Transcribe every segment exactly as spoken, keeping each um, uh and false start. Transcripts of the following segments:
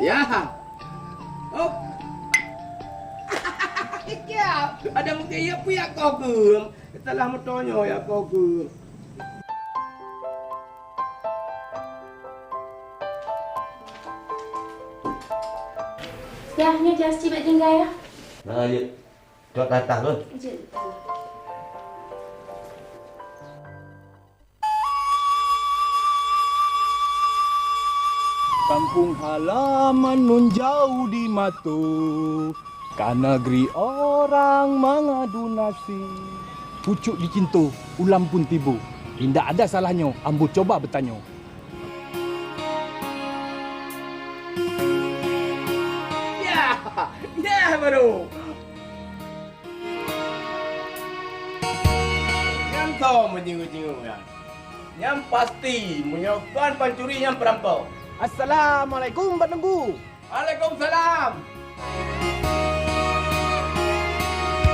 Ya. Oh. Ya, ada mungkin ya pun ya kau gem. Salah motor nyoe ya kau gem. Ya, ni jas cibet tinggal ya. Nah, ya. Cok tatah tu. Jeuet. Kampung halaman nun jauh di mato, ka negeri orang mengadu nasib. Pucuk dicinto, ulam pun tibo. Indak ada salahnyo ambo coba beutanyoe. Ya, ya baru. Nyan soe meujingeuk-jingeuk nyan? Nyan pasti, meunyoe kon pancuri nyan peurampok. Assalamualaikum, Pak Teungku. Waalaikumsalam.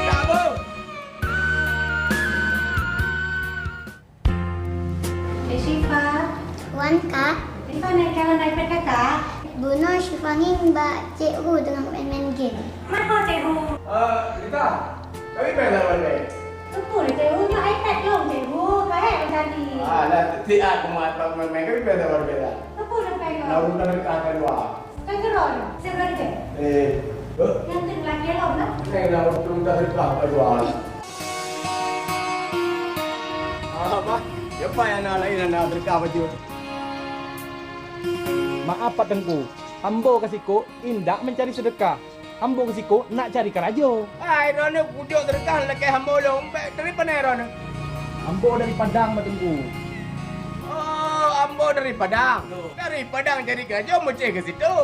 Ya, Bang. Eh, Syifa. Wan, Kak. Syifa, nak jalan iPad Kakak? Bunoe Syifa ngieng bak Cik Hu teungoh main-main game. Kenapa, Cik Hu? Eh, Rita, kami main lawan main. Teupeu, Cik Hu, nyoe iPad lom, Cik Hu. Kahek macam ni. Ah, dah tiap aku main main, kami main lawan main. Teupeu, dah main. Nak urut dah dekat keluar. Kan gerol, sebelah je. Eh, eh. Yang tu lelaki lom lah. Neng dah urut dah dekat keluar. Ah, bah. Siapa yang nak lain nak berkah baju? Maaf, Pak Teungku. Ambo ka sikok indak mencari sedekah. Ambo ka sikok nak cari karajo. Hai, droeneuh pujok sedekah lakée hamba lôn. Bék dari pane droeneuh? Ambo dari Padang, Pak Teungku. Oh, ambo dari Padang. Dari Padang cari karajo meucéh ke situ.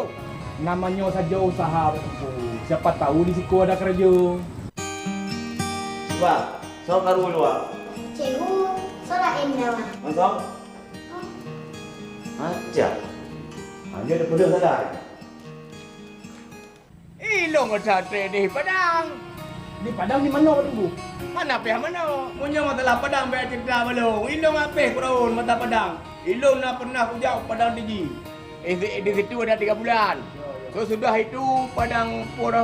Namanya saja usaha, Pak Teungku. Siapa tahu di siku ada karajo. Wah, soe karu luwa? Cik Hu, soe laén dawa? Mantap. Aja. Hanya ada pedas saja. Ilong asa trek di Padang. Di Padang di mana, Pak Teungku? Mana pih mana? Meunyoe masalah Padang, bèk cerita balong. Ilong apéh kuraun mata Padang. Ilong na pernah kujak Padang Tiji. Di, di situ ada tiga bulan. Sesudah itu Padang Pur,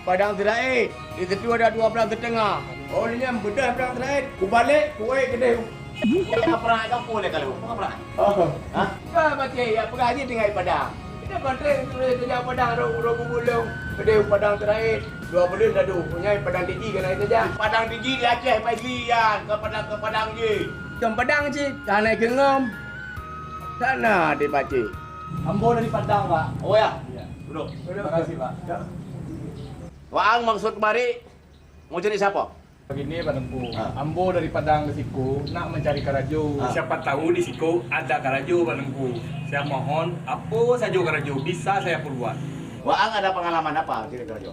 Padang Sirait. Di situ ada dua bulan setengah. Oh, ini yang bedah Padang Sirait. Kubalek, kuwai kedai. Jangan pernah ada pun kalau. Apa pernah? Oh. Hah? Bah, macam ya, peugah jih tinggai Padang. Kita bantai, kita jalan Padang, ro, ro, gulung. Kedai Padang Sirait. Dua bulan dah tu. Punya Padang Tiji kan ada saja. Padang Tiji di Aceh, Pak Zi, ya. Ke Padang, ke Padang je. Macam Padang cit, tanah kengom. Sana di Baceh. Ambo dari Padang, Pak. Oh ya? Ya. Duduk. Terima kasih, Pak. Ya. Waang maksud kemari mau cari siapa? Begini, Pak Teungku. Ha. Ambo dari Padang ke siku nak mencari karajo. Ha. Siapa tahu di siku ada karajo, Pak Teungku. Saya mohon, apa saja karajo bisa saya perbuat. Waang ada pengalaman apa cari karajo?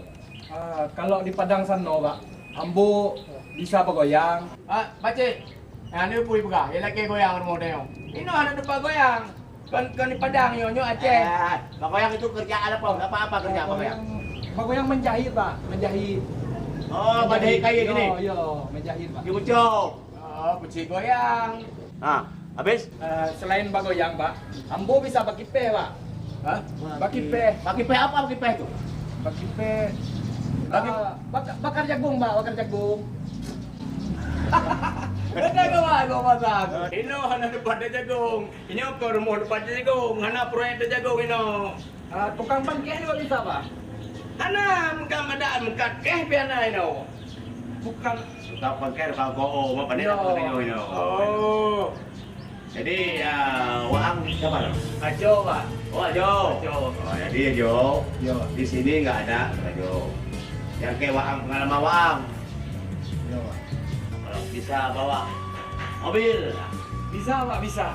Ah, kalau di Padang sana, Pak, ambo bisa bagoyang. Ah, Pak Cik. Nah, ni pui peugah, ya lagi goyang rumoh dayong. Inoe hana tempat goyang. Kon, kon di Padang nyoe, nyoe Aceh. Eh, bagoyang itu kerjaan apa? Apa, apa kerja bagoyang? Bagoyang menjahit, Pak. Menjahit. Oh, menjahit kain gini? Yo, yo, menjahit, Pak. Di Ucok. Oh, peucik goyang. Ha, habis? Eh, selain bagoyang, Pak, ambo bisa bakipeh, Pak. Hah? Bakipeh. Bakipeh apa bakipeh tu? Bakipeh. Baki- Ah, bak-, bakar jagung, Pak, bakar jagung. Ada kawan, kawan pasang. Inoe hana tempat ada jagung. Inyoe kon rumoh tempat jagong, hana proyek jagong inoe. Ah, tukang pangkeh juga bisa, Pak? Hana, bukan ada meukat keh pih hana inoe. Bukan. Tukang pangkeh, tukang go'o, apa ni? Yo. Apa ni inoe? Oh. Jadi, ya, waang siapa lo? Ajo, Pak. Oh, Ajo. Ajo. Oh, jadi Ajo. Yo. Di sini nggak ada Ajo. Yang ke waang pengalaman waang. Yo, Pak. Kalau bisa bawa mobil. Bisa, Pak, bisa.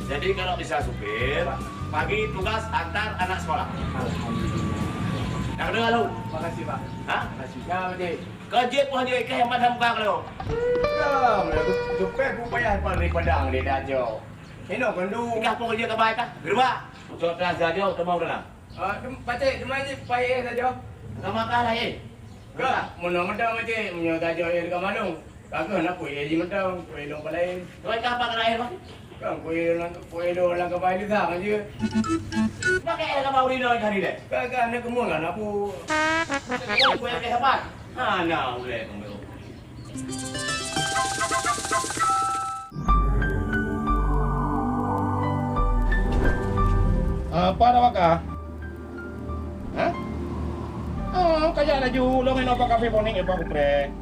Jadi kalau bisa supir, Pak, pagi tugas antar anak sekolah. Alhamdulillah. Dah kedengar lu? Makasih, Pak. Hah? Makasih. Ya, Pak Cik. Kau jep pun jep, kau yang pandang muka kau. Ya, supir pun payah daripada dia dah jauh. Inoe kan du. Tinggal pun dia ke baik kah? Gerbak. Untuk terang saja, teman dalam. Ah, dem-, Pak Cik, cuma jep payah saja. Sama kah lain? Ka, meunyoe mantong, Pak Cik, meunyoe tajok ie ka mandum, ka keuh na pui ie jih mantong, pui lôn palai. Tuan ka apa kena air, Pak? Kan kueh lam, kueh lam kabai leugang je. Pakai air kabai urin dah hari deh. Kan, kan, nak kemul kan, Abu. Kueh, kueh, kueh, sabar. Ha, nah, uleh kemul. Apa dah baka? Hah? Oh, kajak laju, long inoe bak kafe Monik, eh, bak upreh.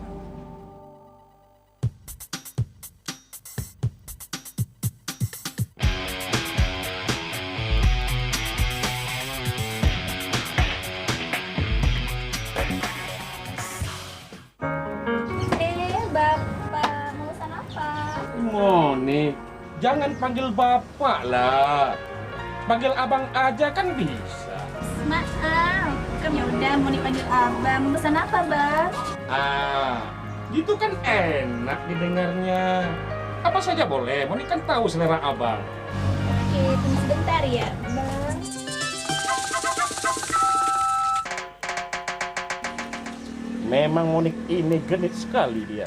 Eh, Bapak, mau pesan apa? Monik, jangan panggil Bapak lah. Panggil Abang aja kan bisa. Maaf, kan ya udah, Monik panggil Abang. Mau pesan apa, Bang? Ah, gitu kan enak didengarnya. Apa saja boleh, Monik kan tahu selera Abang. Oke, tunggu sebentar ya, Bang. Memang Monik ini genit sekali dia.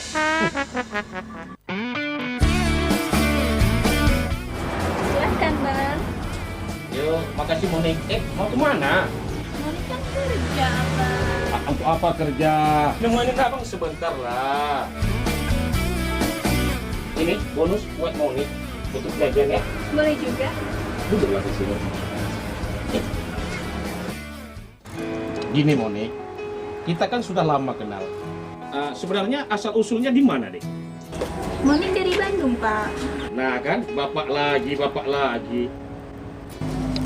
Silahkan, Bang. Yo, makasih, Monik. Eh, mau ke mana? Monik kan kerja, Bang. Ah, untuk apa kerja? Nemenin Abang sebentar lah. Ini bonus buat Monik. Untuk jajan ya. Boleh juga. Duduklah di sini. Gini, Monik, kita kan sudah lama kenal. Ah, sebenarnya asal usulnya di mana, Dek? Monik dari Bandung, Pak. Nah, kan, Bapak lagi, Bapak lagi.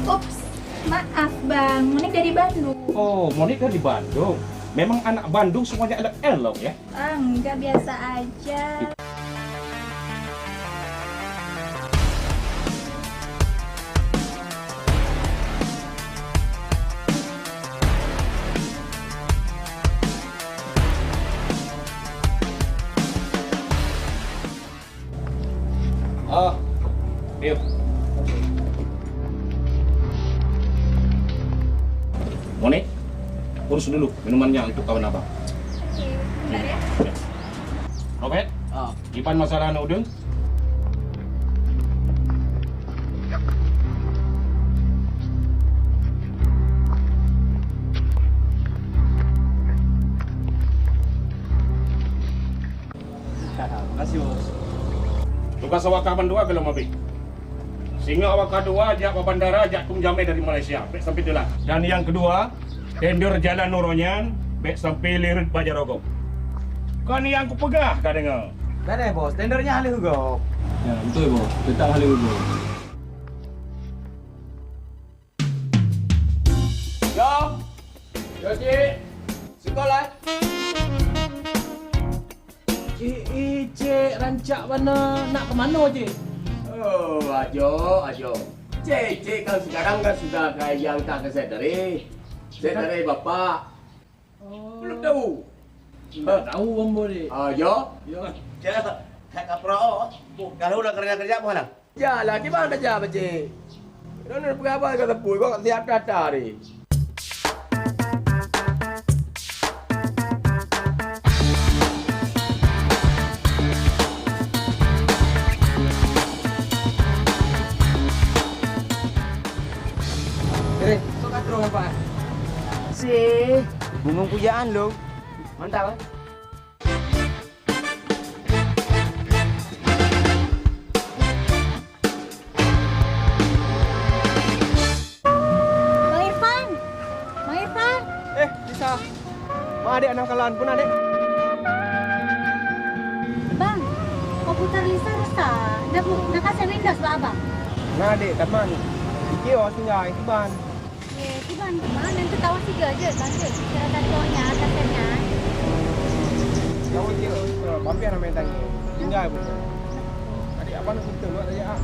Ups, maaf, Bang. Monik dari Bandung. Oh, Monik dari Bandung. Memang anak Bandung semuanya elok-elok, ya? Ah, enggak, biasa aja. Oh, yuk. Monik, urus dulu minumannya untuk kawan abang. Oke, bentar ya. Ya. Robert, ah, kiban masalah aneuk udeueng. Makasih, Bos. Tugas awak ka bandua ka lom abéh. Singoh awak ka dua jak bak bandara jak tueng jamé dari Malaysia, bèk sampai teulat. Dan nyang keudua, tender jalan uroe nyan bèk sampai lé rhot bak jaroe gob. Kon nyang kupeugah ka deungö? Gadôh, Bos, tendernya hana lheueh gob. Ya, beutôi, Bos. Teutap hana lheueh gob. Yo. Yo, Cik. Sekolah. Cik, eh, Cik, rancak bana. Nak ke manoe, Cik? Oh, ajo, ajo. Cik, Cik kan sekarang kan sudah ka nyang ka keu sekretari. Sekretari Bapak. Oh. Belum tahu. Ndak tahu, Bang Bodik. Ah, yo. Yo. Cik, ka, ka pro. Kalau udah kerja-kerja apa lah? Jalah, kiban tajak, Pakcik? Droeneuh peugah haba ka teupeu, kok siap that-that tadi. Eh, kok ka troh apa? Si, bungong pujaan lo. Mantap, eh? Bang Irfan! Bang Irfan! Eh, Lisa. Ma adék anang kalan pun adék. Bang, komputer Lisa rusak. Nak, nak kasih Windows bak abang? Nah, adék, taman. Kios tinggai, kiban. Ye, kiban, ah, nyan teuh tawa sigoe jeuet, Bang, jeuet. Cara tatonya, atasannya. Tawa jeuet, eh, mampir ramé tangi. Tinggai pun. Adik abang nak kuteueng buat saja, ah.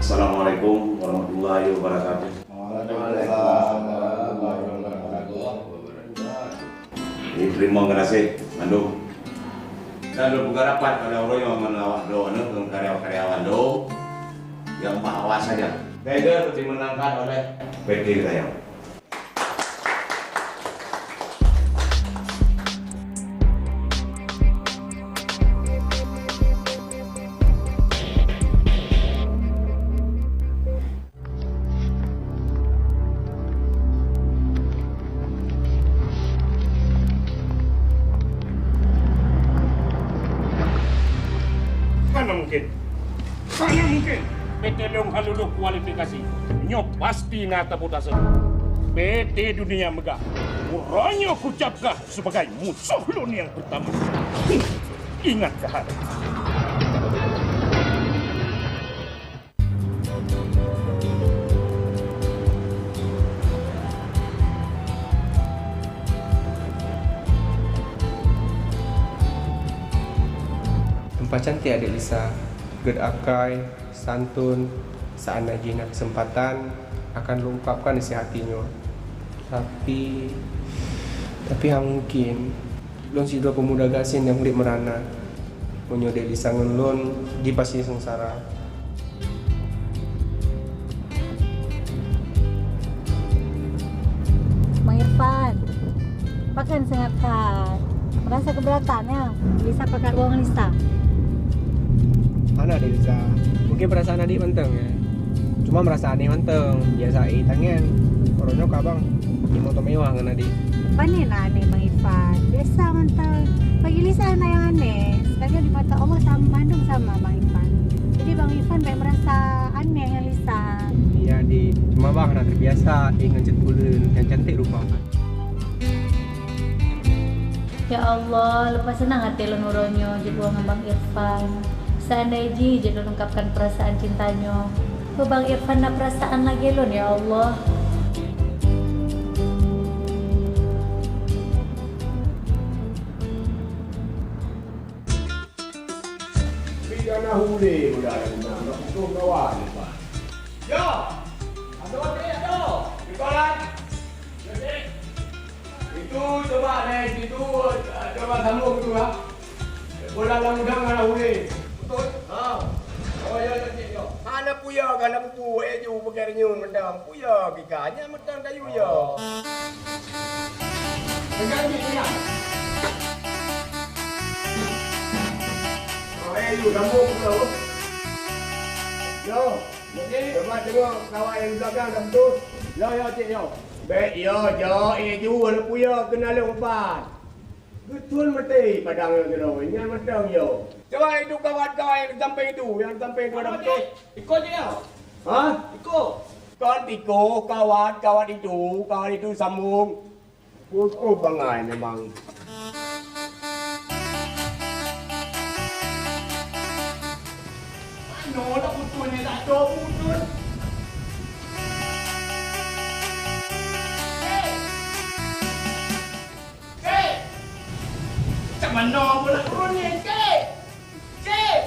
Assalamualaikum. Assalamualaikum warahmatullahi wabarakatuh. Waalaikumsalam warahmatullahi wabarakatuh. Jadi, terima kasih mandum. Dan lôn peugah rapat pada uroe nyoe ngon awak droeneuh, ngon karyawan-karyawan lôn nyang bah awak saja. Tender dimenangkan oleh P T Sayang. Hana mungkin. Hana mungkin. P T lôn hana lulus kualifikasi. Nyoe pasti na tabotase. P T Dunia Megah. Uroe nyoe kucap kah sebagai musoh lôn nyang pertama. Ingat kah? Teumpat cantik Adek Lisa, gét akai, santun, seandai jih na keuseumpatan, akan lôn ungkapkan isi hati nyoe. Tapi, tapi hana mungkin. Lôn sidroe peumuda gasien nyang udép meurana. Meunyoe Dek Lisa ngon lôn, jih pasti seungsara. Bang Irfan, pakon seungab that? Meurasa keubeuratan, ya? Lisa pakat woe ngon Lisa? Hana, Dek Lisa. Mungkin peurasaan adik mantong, ya. Cuma meurasa aneh mantong, biasa i tangieng. Uroe nyoe ka bang, i moto mewah ngon adik. Pane na aneh, Bang Irfan? Biasa mantong. Bagi Lisa na nyang aneh. Sebenarnya di mata Allah sama, mandum sama, Bang Irfan. Jadi Bang Irfan bèk meurasa aneh ngon Lisa. Iya, Dik. Cuma bang hana terbiasa i ngon cit buleuen nyang cantik rupa. Ya Allah, leupah seunang até lôn uroe nyoe jeuet woe ngon Bang Irfan. Seandai jih jeuet lôn ungkapkan peurasaan cinta nyoe keu Bang Irfan na peurasaan lagèe lôn, ya Allah. Bidana hulé budak nyan, nak putôh kawan, Irfan. Yo! Adoe, Cik, adoe! Di kolam! Yo, Cik! Itu coba dari situ, eh, coba sambung tu, ha. Bola lam udang ada ulé. Betul? Ha. Oh, ya, ya, Cik, ya. Hana puya ka na bubu, eh, ju pakai renyun mantong. Puya ki ka, nyan mantong kayu ya. Pegang, Cik, pegang. Oh, eh, ju sambung tu. Yo. Jadi, coba tengok kawan yang di belakang dah betul. Yo, yo, Cik, yo. Bèk yo, jo, eh, ju, walaupun yo kena leumpah. Geuthôn meuté padang nyoe keudroe, nyan mantong yo. Coba itu kawat-kawat nyang di sampéng itu, nyang di sampéng itu ada beutôi? Iko je ya? Hah? Iko. Kon iko, kawat, kawat itu, kawat itu sambung. Pukul bangai memang. Manoe lah putôh ni, tak ada putôh. Hei! Cék! Cék manoe bola turun ni, Cék! Cék!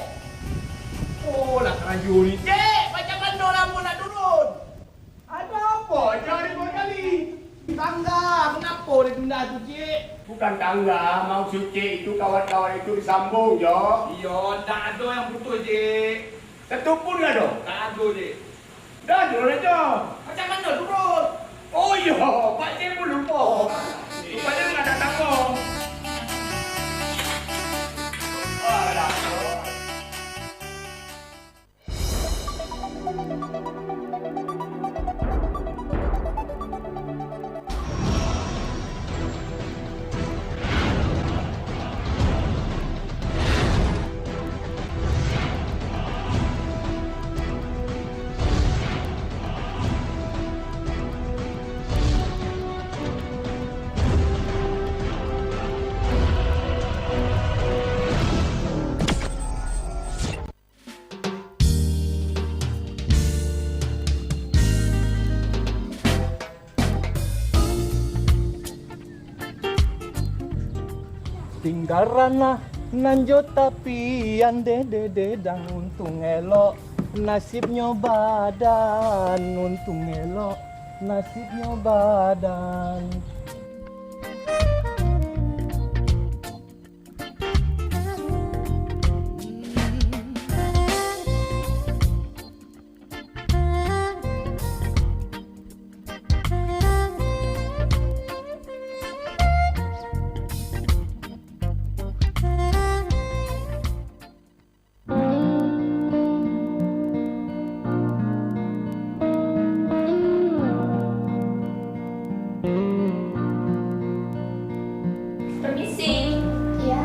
Oh, lah teraju ni, Cék! Macam manoe lampu nak turun? Ada apa? Jangan ribut kali. Tangga, kenapa ditunda tu, Cék? Bukan tangga, maksud Cék itu kawat-kawat itu disambung, Jo. Iya, tak ada yang putus, Cék. Satu pun tak ada? Tak ada, Cék. Dah turun aja. Macam mana turun? Oh iya, Pak Cik pun lupa. Rupanya nak datang kau. Alah. Tinggai ranah nan jeuet tapi andeh deh dang untung elok. Nasib nyoe badan, untung elok nasib nyoe badan. Permisi. Iya.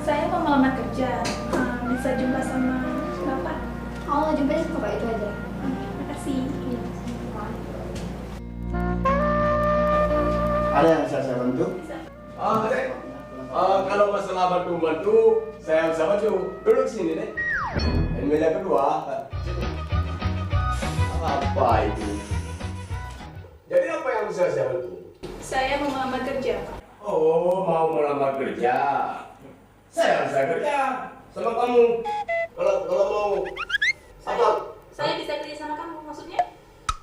Saya mau melamar kerja. Ah, bisa jumpa sama Bapak? Oh, jumpa sama Bapak itu aja. Oke, makasih. Iya, sama-sama. Ada yang bisa saya bantu? Bisa. Ah, dek. Ah, kalau masalah bantu-bantu, saya bisa bantu. Duduk sini, dek. Ini meja kedua. Apa itu? Jadi, apa yang bisa saya bantu? Saya mau melamar kerja, Pak. Oh, mau melamar kerja. Saya bisa kerja sama kamu. Kalau, kalau mau, apa? Saya bisa kerja sama kamu, maksudnya?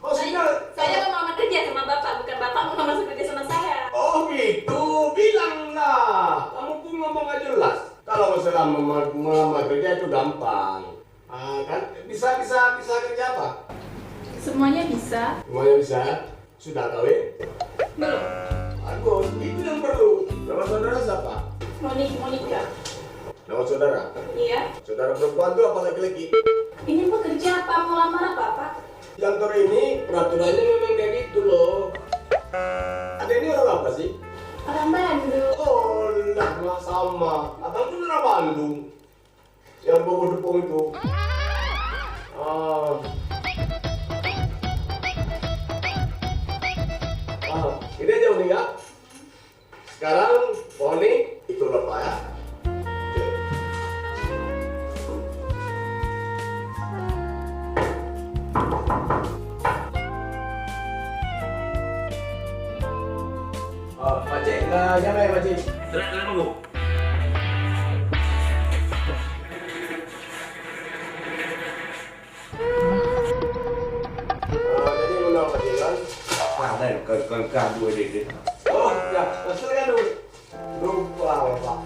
Maksudnya? Saya, saya mau melamar kerja sama Bapak, bukan Bapak mau masuk kerja sama saya. Oh, gitu. Bilanglah. Kamu pun ngomong gak jelas. Kalau masalah mema-, melamar kerja itu gampang. Ah, kan? Bisa, bisa, bisa kerja apa? Semuanya bisa. Semuanya bisa? Sudah kawin? Belum. Bagus, itu yang perlu. Nama saudara siapa? Monik, Monika. Nama saudara? Iya. Saudara perempuan tu apa laki-laki? Ini pekerja apa mau lamar apa, Pak? Kantor ini peraturannya memang kayak gitu loh. Ada ini orang apa sih? Orang Bandung. Oh, lah, mak sama. Abang pun orang Bandung. Yang bawa tepung itu. Ah. Ah, ini aja udah ya. Sekarang, Boni, ikut Bapak ya. Oke. Ah, Pakcik, ah, nyamai, Pakcik. Terak, terak, Bu. Ah, jadi meunan, Pak Jiran? Ah, dan kon, kon kah dua dia tu. Oh, ya, silakan dulu. Lupa, Pak.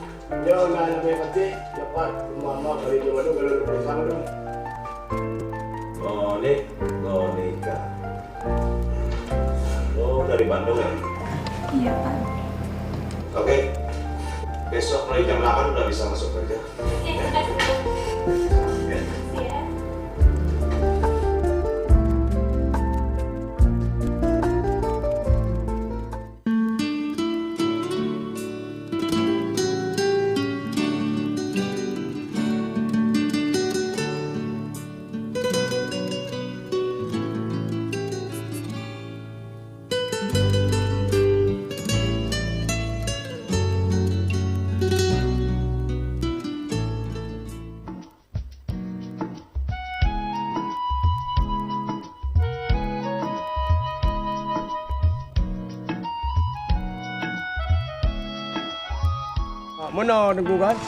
Nyoe na nyamai Pakcik, dapat mama balik jawab tu kalau lupa sama tu. Monik, Monika. Oh, dari Bandung ya? Iya, Pak. Oke. Besok mulai jam delapan udah bisa masuk kerja. Oke, makasih, Pak. Ya. Makasih ya. Meunoe Teungku kan?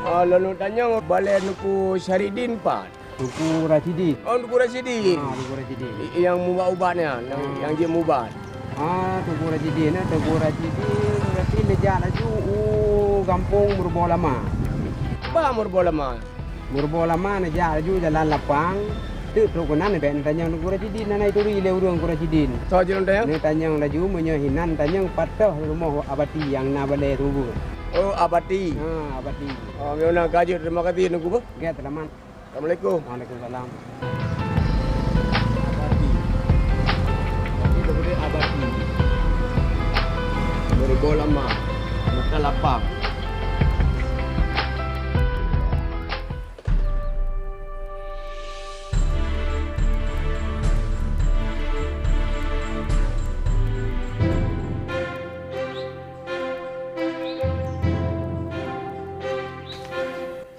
Ah, lôn tanyong balè Teungku Syaridin pat? Teungku Rasidin. Oh, Teungku Rasidin. Ah, Teungku Rasidin. I-, nyang mubat-ubat nyan, nyang, ah, nyang jeuet mubat. Ah, Teungku Rasidin, eh, Teungku Rasidin berarti neujak laju u gampông Meureuboh Lama. Bah Meureuboh Lama. Meureuboh Lama neujak laju jalan lapang. Teuk trok keunan bèk neutanyong Teungku Rasidin, na neuturi lé ureueng Teungku Rasidin. Soe jeuet neutanyong? Neutanyong laju meunyoe hinan tanyong pat teuh rumoh Abati nyang na balè Teungku. Oh, Abati. Ha, Abati. Oh, meunyoe na ka jeuet, terima kasih Teungku beuh. Oke, selamat. Assalamualaikum. Waalaikumsalam. Abati. Abati, Abati. Meureuboh Lama. Mata lapang.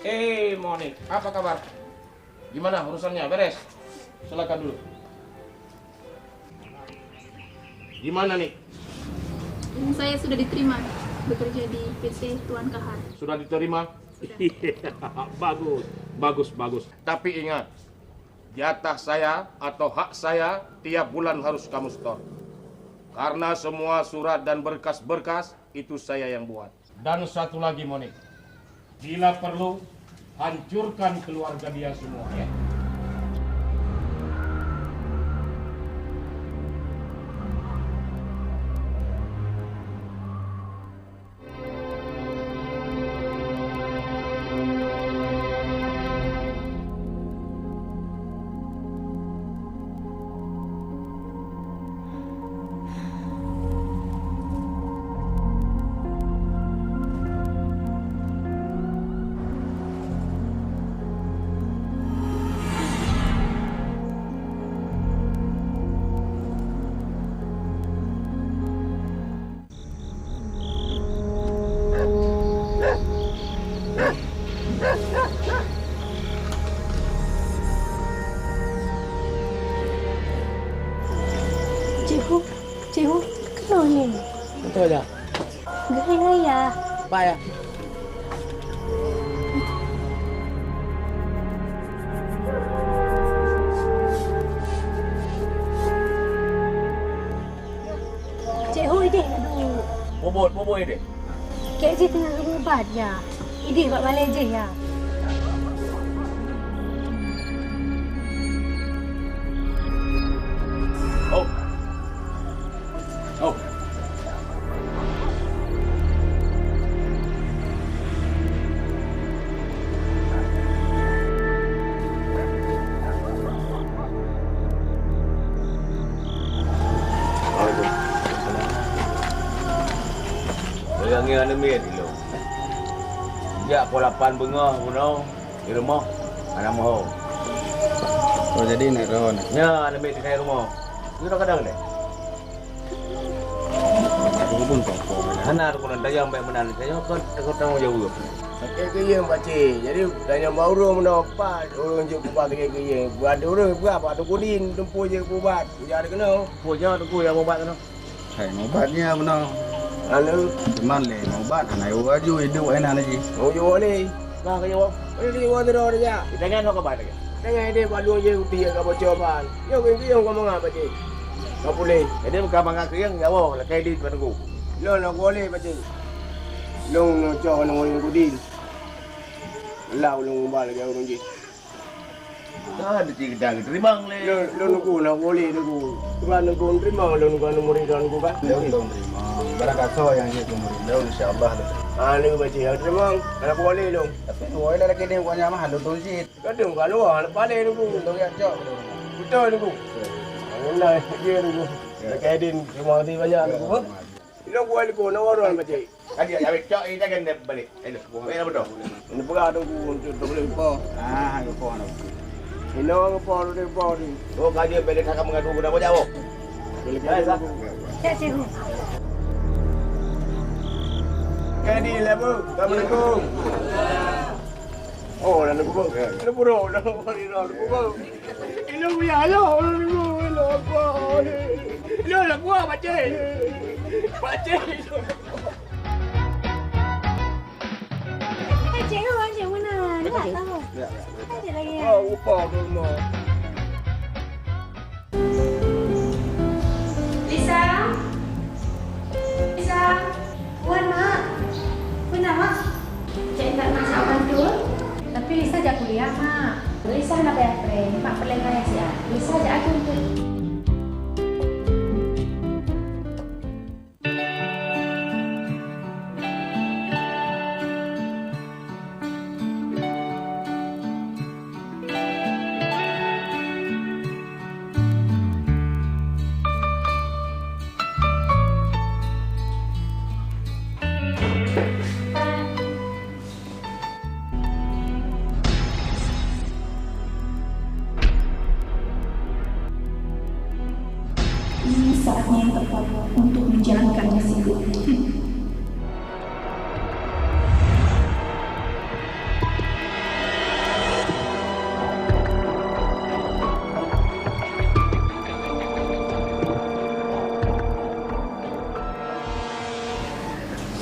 Eh, Monik, apa kabar? Gimana urusannya? Beres? Silakan dulu. Gimana nih? Saya sudah diterima bekerja di P T Tuan Kahar. Sudah diterima? Sudah. Bagus, bagus, bagus. Tapi ingat, Jatah saya atau hak saya tiap bulan harus kamu setor. Karena semua surat dan berkas-berkas itu saya yang buat. Dan satu lagi, Monik, bila perlu, hancurkan keluarga dia semua, ya. Cik Hu, Cik Hu, keunoe nyoe. Beutôi dah. Geuhai raya. Apa ya? Cik Hu ideh duek. Bubut, bubut ideh. Kek jih teungoh geuubat ya. Ideh bak balée jih ya. Oh. Oh. Waalaikumsalam. Ureueng ngieng aneuk miet ilôn. Jak pukon lapan beungoh bunoe di rumoh, hana meuho. Oh, jadi nyoe roh nyoe? Nyan, aneuk miet di rumoh. Nyoe kadang deh. Hana teupeue tayang bèk meunan, tanyoe kon teuka tanggong jaweueb. Sakét keuyeueng, Pakcik. Jadi, tanyoe bak ureueng meunoe pat ureueng jeuet peubat sakét keuyeueng. Bak ureueng peubat, bak Teungku Din, teumpo jeuet peubat. Kujak keunoe. Peue nyoe Teungku nyang peubat keunoe? Hai, meubat nyan meunoe. Lalu? Cuman lé meubat hana yue laju, iduek inan jih. Oh, yue lé. Bah, ka yue. Boleh laju sidroe aja. Kita nyan ka ba lagèe. Kita nyan ideh bak lôn je uti ka bocor ban. Yo, keu keu ka mangat, Pakcik. Ka puléh. Jadi ka mangat keu nyang nyawa lakèe di Teungku. Lôn nak boleh, Pakcik. Lôn nak cok nang ureueng kudin. Lah ulôn ubat lagèe ureueng jih. Kan cit geuteurimong lé. Lôn, lôn nunggu, na boleh nunggu. Tuhan nunggu, teurimong lôn nunggu, anu murid lôn nunggu kan? Lôn, lôn teurimong. Barang kasoe nyang jeuet keu murid lôn, insya Allah lôn. Ah, nunggu baca, teurimong. Anak boleh lôn. Tapi, wah, lagi ni, wah, nyamah, lôn tun cit. Kadang kalau, ah, nak paling nunggu. Lôn yang cok, lôn. Betul nunggu. Alhamdulillah, dia nunggu. Ya. Nak edit, terima kasih banyak nunggu. Ya. Ilôn kuah likot, na warong, Pakcik. Tadi ya, cok, eh, jangan dia balik. Ayo, bukan apa tu? Ini pula ada guru untuk tak boleh lupa. Ah, lupa, lupa. Ini orang lupa, lupa, lupa ni. Oh, kaji balik kakak mengadu guna apa jauh? Balik Hai, kakak Sa. Guru. Cek cikgu. Jadi, lah, Bu. Assalamualaikum. Oh, dah lupa. Ya. Lupa, lupa, lupa, lupa. Ilôn ya Allah, ilôn, ilôn apa? Ilôn lah gua, Pakcik. Pakcik. Eh, Cik Hu, Cik Muna, ni tak tahu. Ya, ya. Ada lagi ya? Oh, lupa tu semua. Lisa? Lisa? Wan, Mak. Peue na, Mak? Cek intat Mak jak bantu. Tapi Lisa jak kuliah, Mak. Lisa hana payah preh, Mak peureulèe payah siat. Lisa jak akhé untuk. Ini saatnya yang tepat untuk menjalankan misi.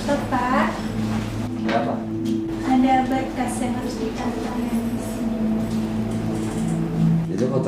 Bapak, ada berkas yang harus ditandatangani di sini. Itu foto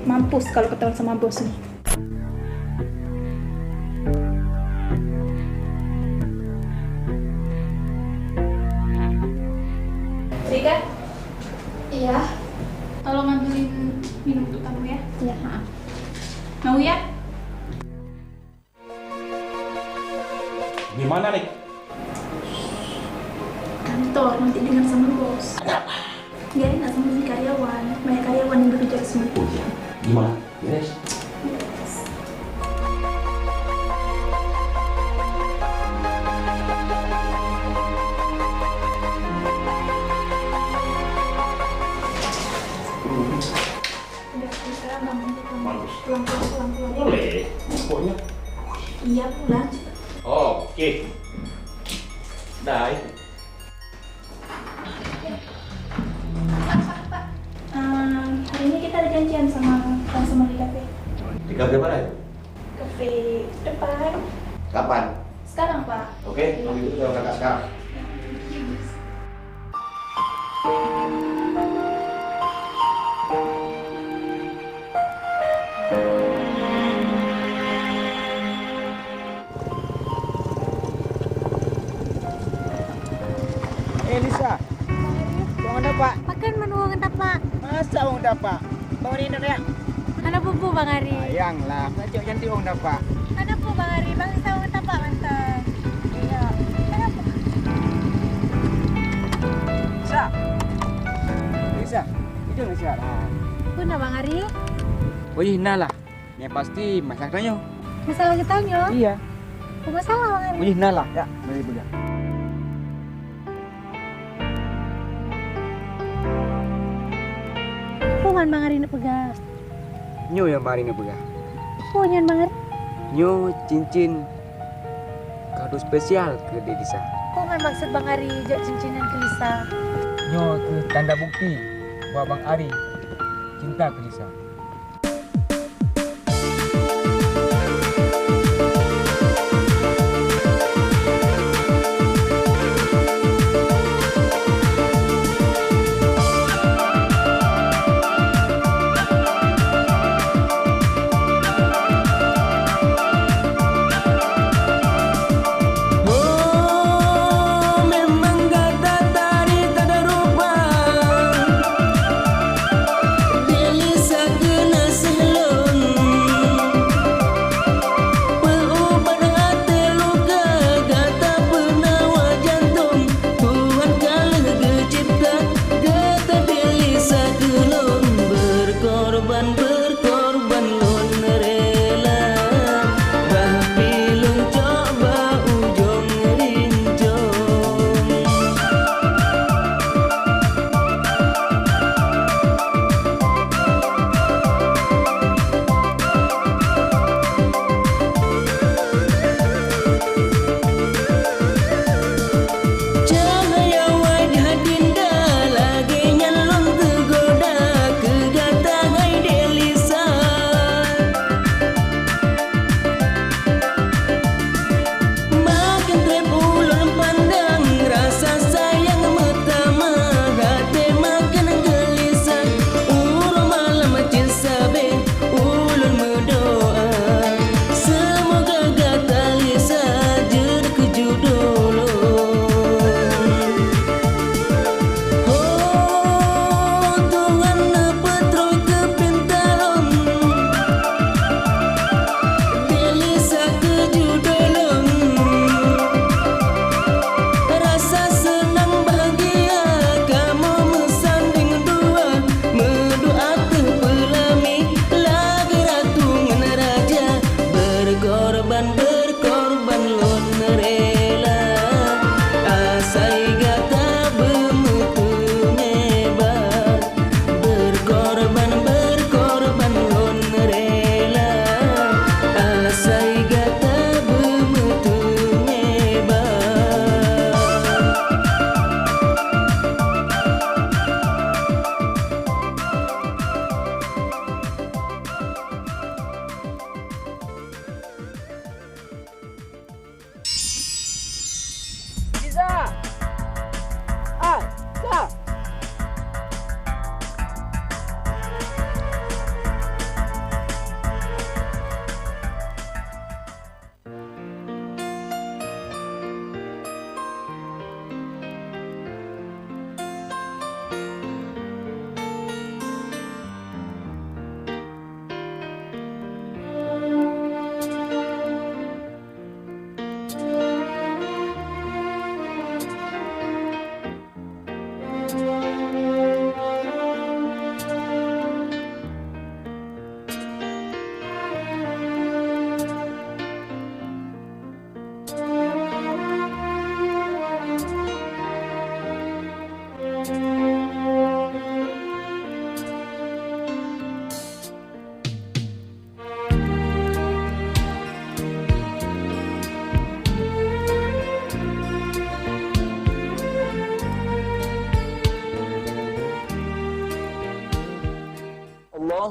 Mampus kalau ketahuan sama bos nih. Rika? Iya. Tolong ambilin minum untuk tamu ya. Iya, ha. Mau ya? Di mana nih? Kantor, nanti dengar sama bos. Ada apa? Biarin nak sama si karyawan. Banyak karyawan yang bekerja di sini. Oh iya. Gimana? Beres? Beres. Udah, sekarang bangun, bangun. Bagus. Pelan-pelan, pelan-pelan. Boleh. Pokoknya. Iya, pulang. Oh, oke. Dah, ya. Pak, Pak, Pak. Ehm, hari ini kita ada janjian sama customer di kafe. Di kafe mana itu? Kafe depan. Kapan? Sekarang, Pak. Oke, kalau gitu kita berangkat sekarang. Ya, thank you. Eh, Lisa. Uang tapak. Pakon man uang tapak? Masa uang tapak? Bang Ari nak ya? Hana peue-peue, Bang Ari. Sayang lah, nak cok cantik uang tapak. Hana peue, Bang Ari. Bang Lisa uang tapak mantong. Ya. Hana peue. Lisa. Lisa, itu nasihat. Ah. Peue na, Bang Ari? Oh, ih, na lah. Nyang pasti masalah tanyoe. Masalah geutanyoe? Iya. Peue masalah, Bang Ari? Wih, na lah. Ya, mari peugah. Peue man Bang Ari neupeugah? Nyoe nyang Bang Ari neupeugah. Peue nyan, Bang Ari? Nyoe cincin kado spesial keu Dek Lisa. Peue man maksud Bang Ari jok cincin nyan keu Lisa? Nyoe keuh tanda bukti bahwa Bang Ari cinta keu Lisa. Oh, memang gata tari tada rupa. Di Lisa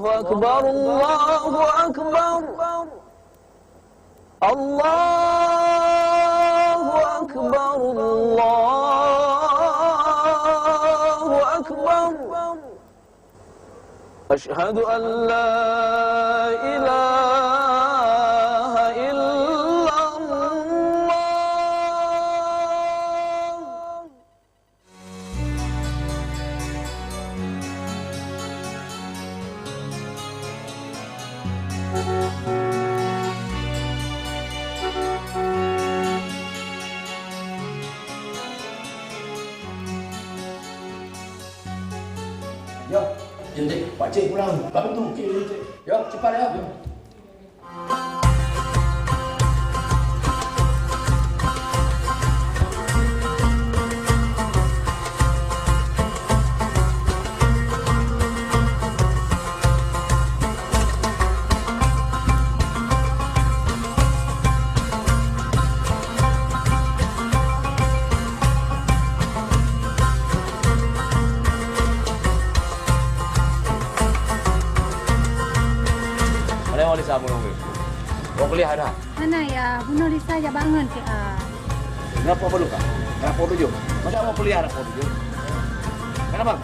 Allahu Akbar, Allahu Akbar. Allahu Akbar, Allahu Akbar. Asyhadu an la ilaha illallah. Yo, jeuet, pakcik pulang. Bantu, cik, jeuet. Yo, cepat, yo. Mana Wali Sabu? Mau kuliah dah? Hana ya, bunoe Lisa jak bangun cit, ah. Kenapa perlu kak? Anak pukul tujuh. Masa mau kuliah anak pukul tujuh? Kenapa?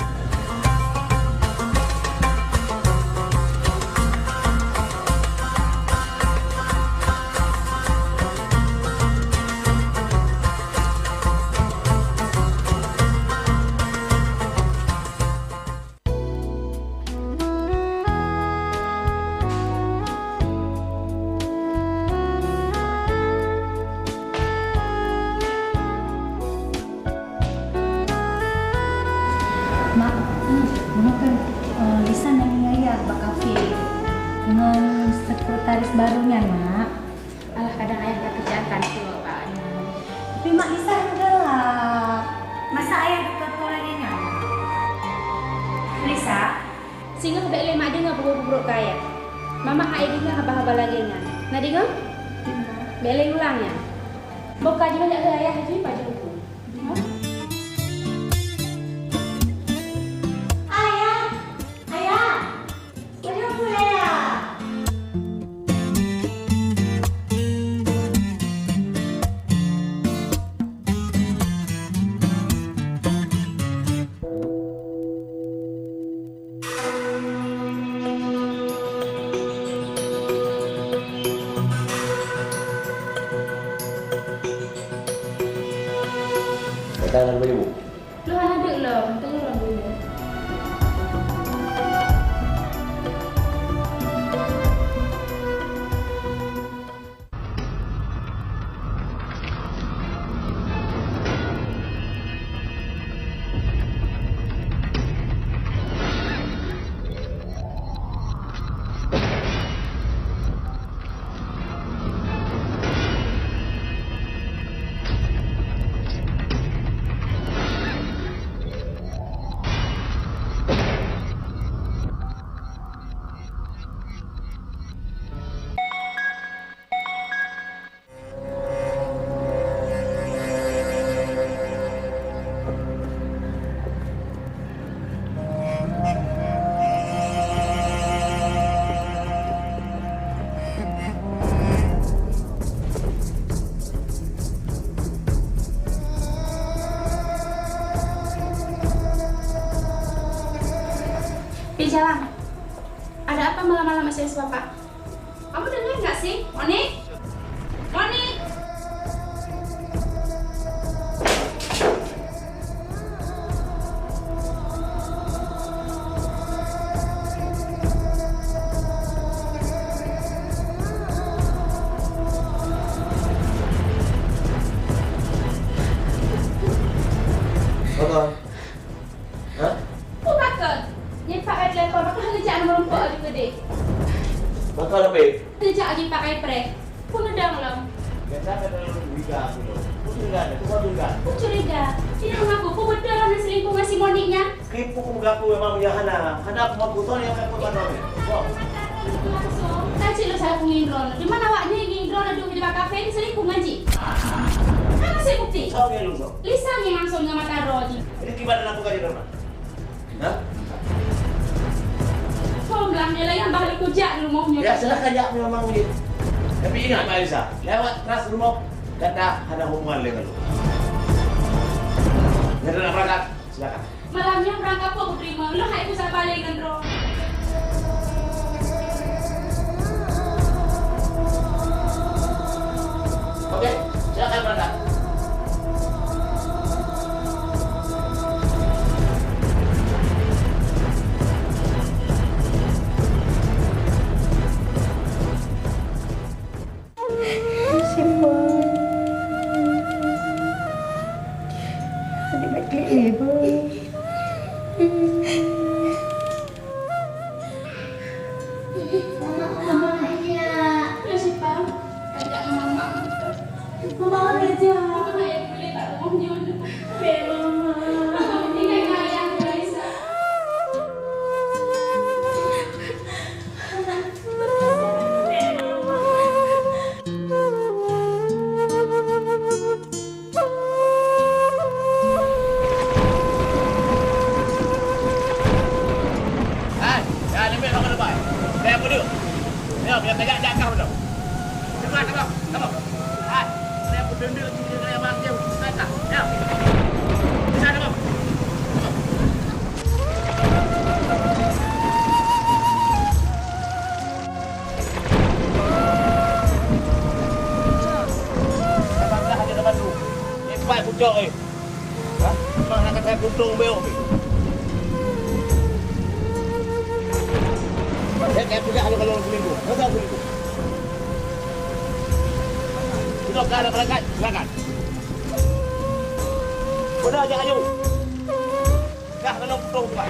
Mak, hmm, bunoe kan, eh, Lisa nyan ngon ayah bak kafe ngon sekretaris baru nyan, Mak. Alah, kadang ayah ka keucekan keu awak nyan. Tapi Mak Lisa hana galak. Masa ayah geupeugah lagèe nyan? Lisa, singoh bèk lé Mak deungö peue-peue brôk keu ayah. Mama hana deungö haba-haba lagèe nyan. Na deungö? Bèk lé ulang nyan. Boh ka jinoe jak keu ayah jih pajoh buku. Ayah! Ayah! Datang dengan baju. Lôn hana deuk lom, teungoh lôn deungoe. Pi Jalang, ada apa malam-malam S M S Bapak? Kamu dengar nggak sih, Moni? Moni! Apa? Hah? Peue pakon? Nyan pat ka telepon, pakon hana jak meureumpok aju keudeh? Pakon leubeh? Hana jak aju pat ka prank. Peue neudong lom? Biasa ka dalam curiga aku tu. Peue curiga tu? Peue curiga tu? Peue curiga? Ini mengaku, peue beutôi lom neuselingkuh ngon si Monik nyan? Skrip peue mengaku memang ya hana. Hana aku mengaku, soal yang aku tak tahu. Langsung, kan cit lôn salah peungindroe. Di mana awak ni indroe na duek di bak kafe ni selingkuh ngon jih? Hana sép bukti. Soal yang lu, soal. Lisa nyang langsung ngon mata droe jih. Jadi kiban dalam tukar di rumah. Hah? Ko Lam nyoe layan bah lé kujak di rumoh nyoe. Ya, silakan jak meunyoe memang begitu. Tapi ingat, Mak Elisa, lewat teras rumoh, gata hana hubungan lé ngon lôn. Gata nak berangkat, silakan. Malam nyoe berangkat apa ku terima? Lôn hai ku sabar lé ngon droe. Oke, silakan berangkat. Sipa. Adik baik klik ibu. Mama, mama, ya. Ya, Sipa. Ajak mama. Mama, kerja. Mama, ya, boleh tak rumah nyonya? Bek mama. Mama, tinggal dengan ayah, Raisa. Hai, ya, lembek bang lepai. Saya apa dia? Ya, biar kajak jakah betul. Cepat, abang. Abang. Hai, saya apa dendek tu dia kaya bang dia. Saya tak. Ya. Bisa, abang. Abang. Lepas dah ada depan tu. Lepas pucuk, eh. Hah? Memang nak kata kuntung beo ni. Saya tak pegang kalau, kalau selingkuh. Kau tahu selingkuh. Sudah kau nak berangkat, silakan. Sudah, jangan jauh. Dah kena putôh tuan.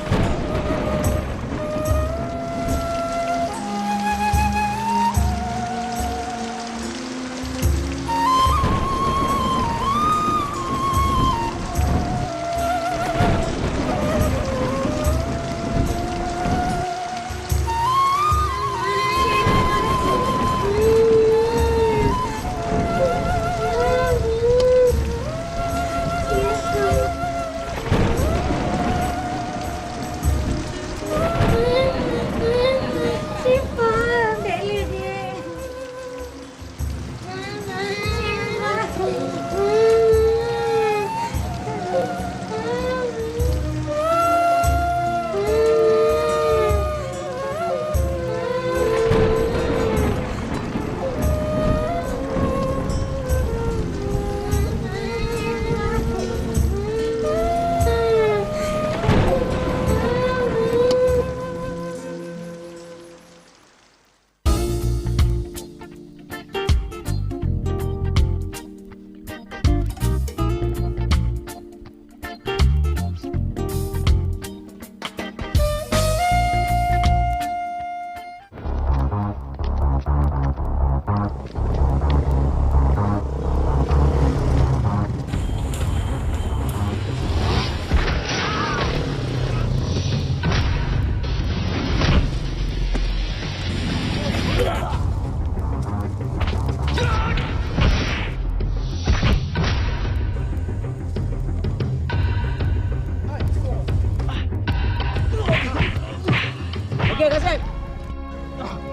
Okey, Kasem.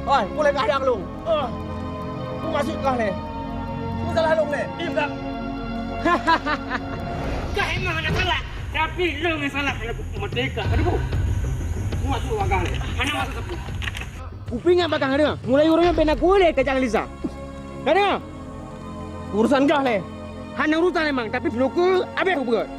Oi, peue lé kah dang lôn? Peue maksud kah lé? Peue salah lôn lé? Diam, Kang. Kah emang hana salah, tapi lôn nyang salah hana kupeumerdeka. Aduh. Peue maksud kah lé? Hana maksud sapeue. Kupeuingat bak kah, ka deungoe? Mulai uroe nyoe bèk na kuweu lé tajak ngon Lisa. Ka deungoe? Urusan kah lé? Hana urusan emang, tapi peunoe keuh abéh kupeugöt.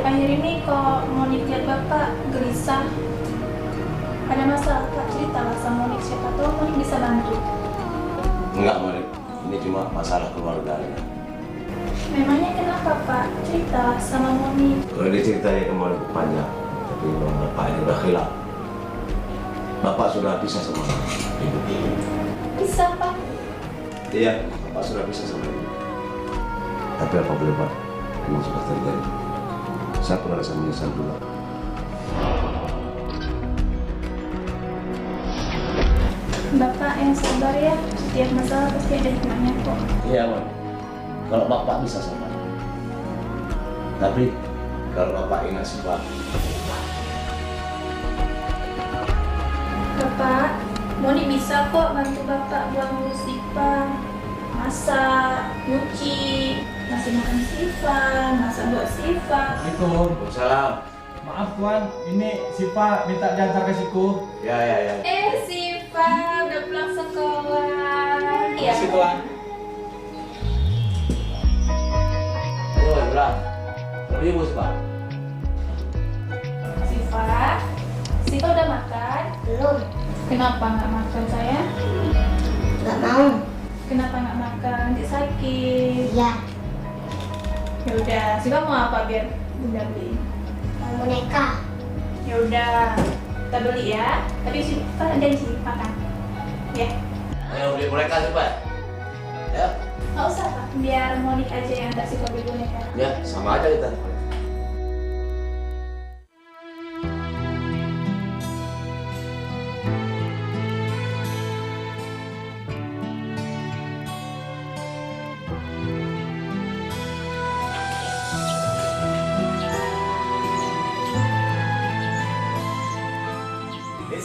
Akhir ini kok Monik lihat Bapak gelisah? Ada masalah, Pak? Ceritalah sama Monik, siapa tahu Monik bisa bantu. Enggak, Monik. Ini cuma masalah keluarga aja. Memangnya kenapa, Pak? Ceritalah sama Monik. Kalau diceritakan ke Monik panjang, tapi memang Bapak ini udah khilaf. Bapak sudah pisah sama Ibu. Pisah, Pak? Iya, Bapak sudah pisah sama Ibu. Tapi apa boleh buat, memang sudah terjadi. Saya pun rasa menyesal juga. Bapak yang sabar ya, setiap masalah pasti ada hikmahnya kok. Iya, Wan. Kalau Bapak bisa sabar. Tapi, kalau Bapak ingat Sipa. Bapak, Monik bisa kok bantu Bapak buat ngurus Sipa. Masak, nyuci, ngasih makan Sipa, masak buat Sipa. Assalamualaikum. Waalaikumsalam. Maaf, Tuan. Ini Sipa minta diantar ke siku. Ya, ya, ya. Eh, Sipa udah pulang sekolah. Ya. Makasih, Tuan. Ayo, Ibrah. Pergi, Bu Sipa. Sipa, Sipa udah makan? Belum. Kenapa nggak makan, sayang? Nggak mau. Kenapa nggak makan? Cik sakit. Iya. Ya udah, Sipa mau apa biar Bunda beliin? Mau boneka. Ya udah, kita beli ya. Tapi Sipa janji makan. Ya. Ayo beli boneka cepat. Ya. Nggak usah, Pak. Biar Monik aja yang antar Sipa beli boneka. Ya, sama aja kita.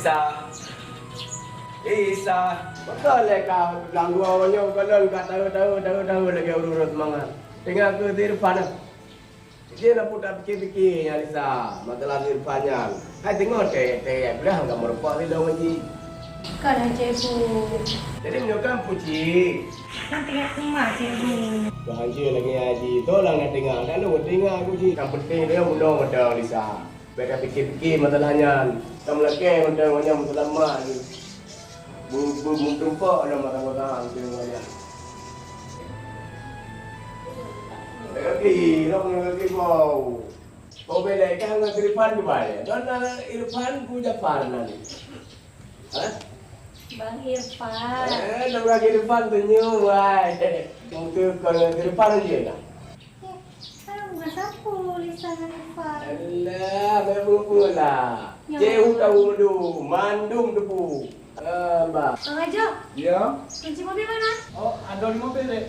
Isa. Isa. Beutôi lé ka ganggu awak nyoe, kalon ka tahu, tahu, tahu, tahu lagèe ureueng-ureueng seumangat. Teungoh keu si Irfan. Jih na peue tapike-pike nyan Lisa, masalah si Irfan nyan. Hai teungoh teuh-teuh blah ka meurumpok sidong jih. Ka dah, Cikgu. Jadi meunyoe kan pucik. Kan teuka keumah, Cikgu. Bah hanjeuet lagèe nyan jih. Tolang na teungoh, ka lôn teungoh aku jih. Nyang penting dia bunoe mantong Lisa. Bèk tapike-pike masalah nyan. Ka meulakèe mantong ngon nyan masalah mak jih. Bu-, bu-, meutumpok lam mata-mata anteuk nyan. Lagi, lom lagi bau. Bau belek kan ngon Irfan tu bai. Don na Irfan ku Jafar nan. Hah? Bang Irfan. Eh, don lagi Irfan tu nyu wai. Mungkin kalau Irfan je dah. Kan bukan sapu Lisa ngon Irfan. Alah, memang pula. Ya. Ceu tahu madu, mandum tepu. Eh, Mbak. Kang Ajo. Ya? Kunci mobil mana? Oh, ada di mobil, Dek.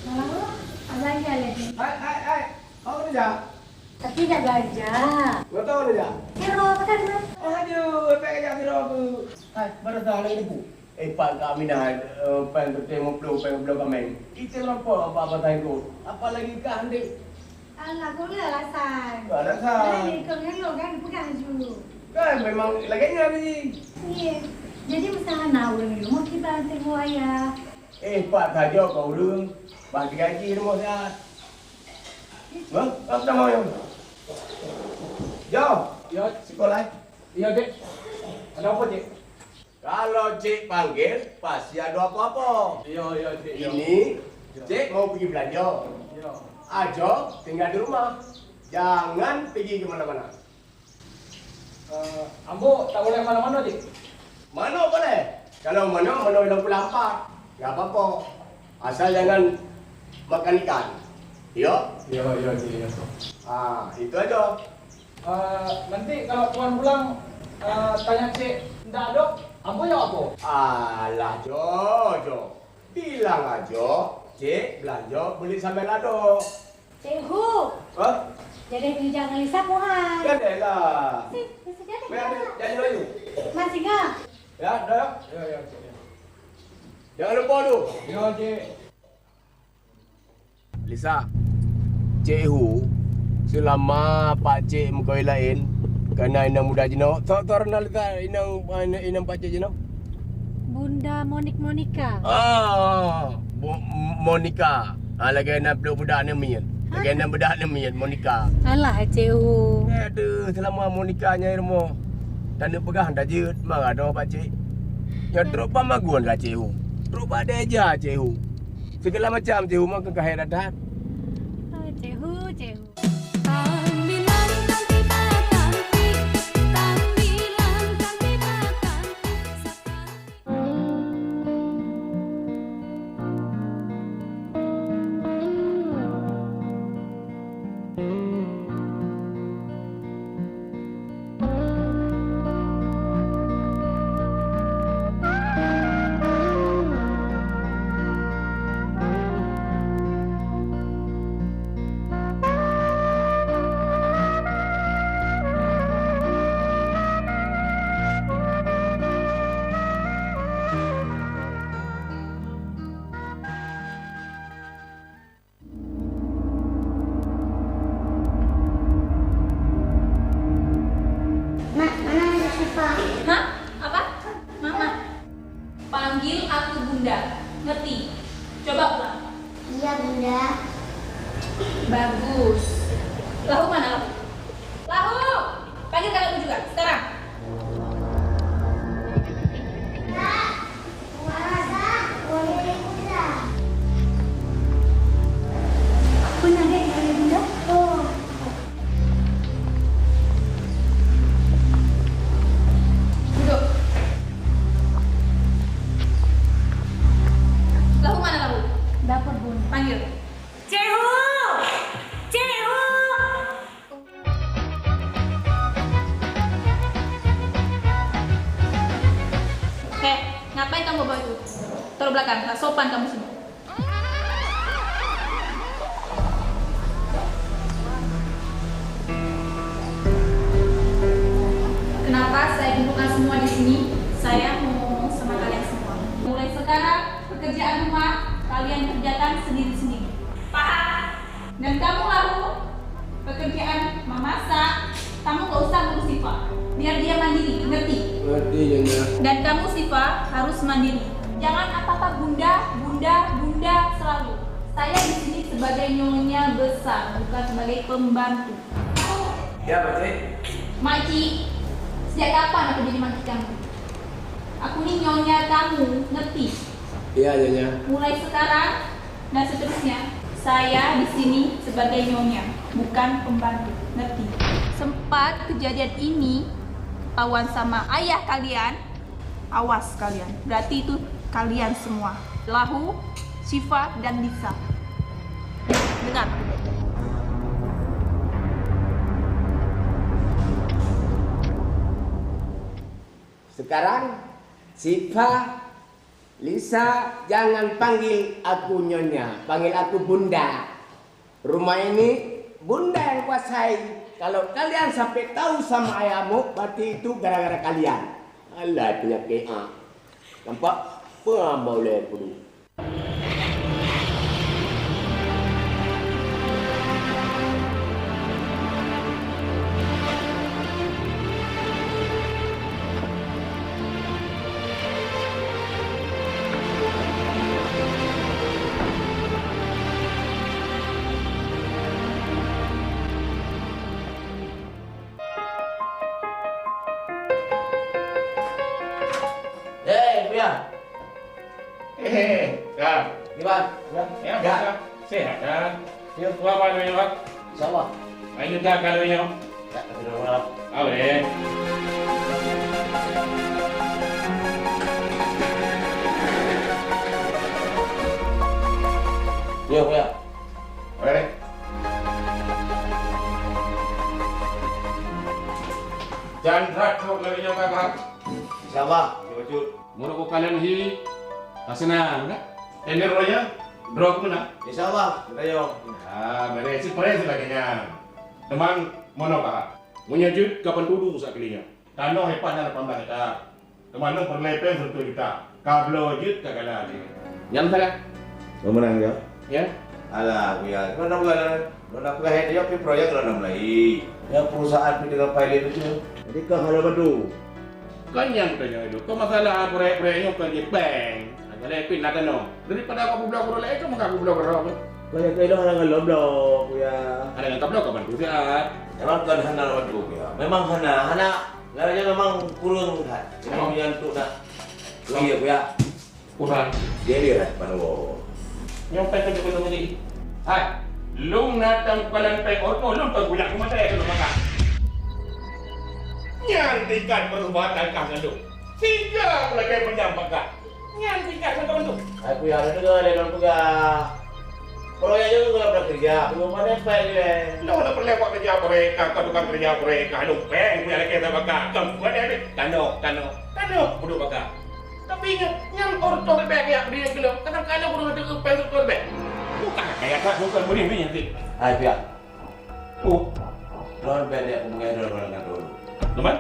Malah lu, abang dia lagi. Hai, hai, hai. Kau kerja? Tapi dah belajar. Kau tahu kerja? Kira apa kan, Bang? Aduh, apa kerja kira aku? Hai, baru tahu lagi tipu. Eh, Pak Kak Aminah, eh, pèng putih lima puluh, pèng dua puluh kameng. Kita lapor apa-apa tadi tu. Apalagi kah, Dek? Alah, kau ni alasan. Kau alasan. Dah ni, kau ni lo kan, pegang ju. Kan memang lagi ni hari. Iya. Jadi, masa hana urang di rumah, kita tengok ayah. Eh, Pak, saja kau urang. Bah digaji rumah sihat. Hah? Apa nama yang? Jom. Ya. Sekolah. Ya, Dek. Ada apa, Cik? Kalau Cik panggil, pasti ada apa-apa. Ya, ya, Cik, ya. Ini, ya. Cik mau pergi belanja. Ya. Ajo tinggal di rumah. Jangan pergi ke mana-mana. Eh, ambo tak boleh mana-mana, Cik? Mana boleh? Kalau mana, mana yang pulang empat. Enggak apa-apa. Asal jangan makan ikan. Ya? Ya, ya, Cik, ya. Ah, itu aja. Eh, nanti kalau Tuan pulang, eh, tanya Cik ndak ada, ambo jawab apa? Alah, Jo, Jo. Bilang aja, Cik belanja beli sambal lado. Cik Hu. Hah? Jadi kerja ngelisa puhan. Jadi lah. Si, si, si, jadi. Mari, jadi laju. Masih ngah? Ya, dah. Ya, ya, Cik, ya. Jangan lupa tu. Ya, Cik. Lisa, Cik Hu, selama Pak Cik meukawen laén, kana inong muda jinoe, tok tor na Lisa inong, inong Pak Cik jinoe? Bunda Monik Monika. Ah, Bu-, Monika. Ah, lagèe na pluek budak ni miet. Lagèe nan beudak neumiet Monica. Alah, Cék Hu. Aduh, seulama Monica nyang i rumoh. Taneuk peugah tajeuet, marah droe bak Cék. Nyoe trok bak magun ka Cék Hu. Trok bak dayah Cék Hu. Segala macam Cék Hu mah keu kahai that-that. Ah, Cék Hu, Cék Hu. Tambilan cantik, cantik, tambilan cantik, cantik sekali. Mak, mana ada Syifa? Hah? Apa? Mama. Panggil aku Bunda. Ngerti? Coba ulang. Iya, Bunda. Bagus. Lahu mana Lahu? Lahu! Panggil kakakmu juga, sekarang. Apa nak, Dek, dari Bunda? Oh. Duduk. Lahu mana Lahu? Dapur, Bun. Panggil. Cék Hu! Cék Hu! Heh, ngapain kamu bawa itu? Taruh belakang, nggak sopan kamu sini. Kenapa saya kumpulkan semua di sini? Saya mau ngomong sama kalian semua. Mulai sekarang, pekerjaan rumah kalian kerjakan sendiri-sendiri. Paham? Dan kamu Lahu, pekerjaan memasak, kamu nggak usah ngurus Syifa. Biar dia mandiri, ngerti? Ngerti, Nyonya. Dan kamu Syifa harus mandiri. Jangan apa-apa Bunda, Bunda, Bunda selalu. Saya di sini sebagai nyonya besar, bukan sebagai pembantu. Ya, Pakcik. Makcik, sejak kapan aku jadi makcik kamu? Aku ni nyonya kamu, ngerti? Iya, Nyonya. Mulai sekarang dan seterusnya, saya di sini sebagai nyonya, bukan pembantu. Ngerti? Sempat kejadian ini tawan sama ayah kalian, awas kalian. Berarti itu kalian semua. Lahu, Syifa, dan Lisa. Dengar. Sekarang, Syifa, Lisa, jangan panggil aku nyonya, panggil aku bunda. Rumah ini bunda yang kuasai. Kalau kalian sampai tahu sama ayahmu, berarti itu gara-gara kalian. Alah, penyakit, ah. Nampak? Apa hamba ulèe peuduek? Hei, Buya. Eh, Kang. Gimana? Ya, ya. Sehat, kan? Yuk. Wah, Pak, Pak. Insya Allah. Ayo, Kang, kalau ya. Ya, tapi dulu, Pak. Boleh. Yuk, Buya. Boleh. Jangan ragu lagi, ya, Kang. Insya Allah, ya, betul. Meurok kalian hi, ka seunang, kan? Tender raya, droe keuh na? Insya Allah, raya. Ah, beres, si beres lagèe nyan. Teuma, meunoe, Pak. Meunyoe jeuet, kapan tudu sak kali nyoe? Tanoh ipat na lapan belas hektar. Teuma nyoe peureulèe pèng sireutoh juta. Ka bloe jeuet ka gala jih. Nyan salah. Meunang, ya? Ya. Alah, Buya. Kau nak peugah, kau nak peugah, ya, pi proyek lah nak mulai. Ya, perusahaan pi tengah pilot itu. Jadi, kau harap bantu. Kan nyang tanya itu, kau masalah proyek-proyek nyoe kan di bank. Ada lain pin nak tanya. Daripada aku budak guru lain, kau maka aku budak guru. Banyak keuh hana ngon lom-lom, Kuya. Hana ngon lom-lom kapan tu siat? Memang kon hana lom tu, Kuya. Memang hana, hana. Lagèe memang kureueng that. Memang nyan tu nak. Kuya, Kuya. Kurang. Dia dia lah, Panwo. Nyang pai keu beutôi tadi. Hai, lôn na tangkalan pai oto, lôn pai gulak rumah saya keu lôn makan. Nyan tingkat perubatan kah ngon lôn. Tiga lagèe peunjam pakat. Nyan tingkat ngon lôn tu. Hai, Kuya, ada dengar lé lôn peugah. Proyek nyoe ka lôn peugah keureuja, peue mana pai lé. Lôn hana peureulèe buat keureuja proyek, ka, ka tukang keureuja proyek, ka lôn péng, Kuya, lakèe sabaka. Kon buat deh, tanoh, tanoh, tanoh, peuduek baka. Tapi ingat, nyang oto leubeh kaya bri keu lôn, kadang-kadang ureueng hana teupeue oto leubeh. Bukan kaya that, bukan bri, bri nyan cit. Hai, Piak. Oh. Lôn leubeh lé peungeudroe lôn ngon lôn. Teman?